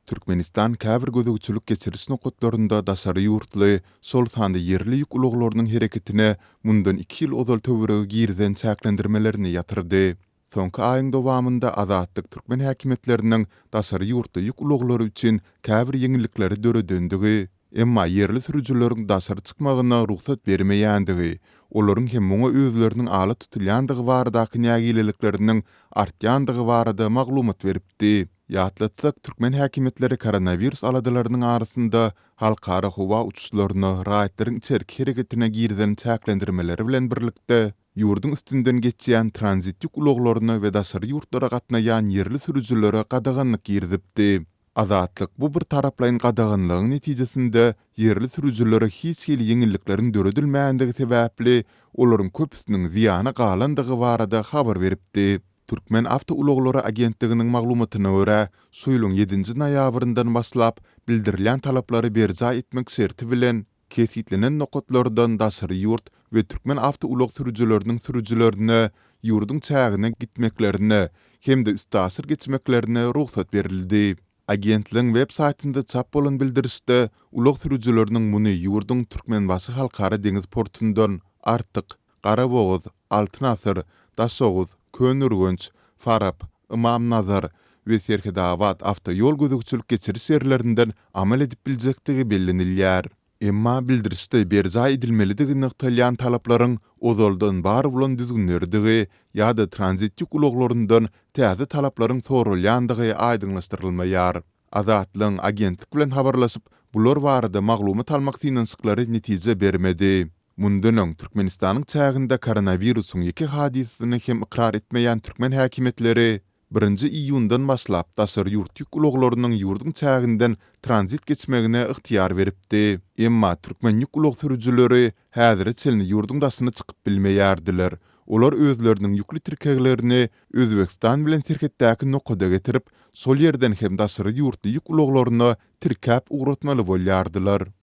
Türkmenistan käbir gözegçilik-geçiriş nokatlarynda daşary ýurtly, şol sanda ýerli ýük ulaglarynyň hereketine mundan iki ýyl ozal töweregi girizen çäklendirmelerini ýatyrdy. Soňky aýyň dowamynda Azatlyk türkmen häkimiýetleriniň daşary ýurtly ýük ulaglary üçin käbir ýeňillikleri döredendigi, emma ýerli sürüjileriň daşary çykmagyna rugsat bermeýändigi, olaryň hem muňa özleriniň ala tutulýandygy baradaky nägilelikleriniň artýandygy barada maglumat beripdi. Ýatlatsak, türkmen häkimiýetleri koronawirus aladalarynyň arasynda halkara howa uçuşlaryna, raýatlaryň içerki hereketine girizen çäklendirmeleri bilen birlikde, ýurduň üstünden geçýän tranzit ýük ulaglaryna we daşary ýurtlara gatnaýan ýerli sürüjilere gadaganlyk girizipdi. Azatlyk bu birtaraplaýyn gadaganlygyň netijesinde ýerli sürüjilere hiç hili ýeňillikleriň döredilmändigi sebäpli, olaryň köpüsiniň zyýana galandygy barada habar beripdi. Türkmen awtoulaglary agentliginiň maglumatyna görä, şu ýylyň ýedinji noýabryndan başlap, bildirilýän talaplary berjaý etmek şerti bilen, kesgitlenen nokatlardan daşary ýurt we türkmen awtoulag sürüjileriniň sürüjilerine ýurduň çägine gitmeklerine hem-de üstaşyr geçmeklerine rugsat berildi. Agentligiň web saýtynda çap bolan bildirişde ulag sürüjileriniň muny ýurduň Türkmenbaşy Halkara deňiz portundan, Artyk, Garabogaz, Altyn asyr, Daşoguz, Köneürgenç, Farap, Ymamnazar we Serhetabat awtoýol gözegçilik geçiriş ýerlerinden amal edip biljekdigi bellenilýär. Emma bildirişde berjaý edilmelidigi nygtalýan talaplaryň ozaldan bar bolan düzgünlerdigi ýa-da tranzit ýük ulaglaryndan täze talaplaryň soralýandygy aýdyňlaşdyrylmaýar. Azatlygyň agentlik bilen habarlaşyp, bular barada maglumat almak synanyşyklary netije bermedi. Mundan öň, Türkmenistanyň çäginde koronawirusyň ýeke hadysasyny hem ykrar etmeýän türkmen häkimiýetleri birinji iýundan başlap daşary ýurt ýük ulaglarynyň ýurduň çäginden tranzit geçmegine ygtyýar beripdi. Emma türkmen ýük ulag sürüjileri häzire çenli ýurduň daşyna çykyp bilmeýärdiler. Olar özleriniň ýükli tirkeglerini Özbegistan bilen serhetdäki nokada getirip, şol ýerden hem daşary ýurtly ýük ulaglaryna tirkäp ugratmaly bolýardylar.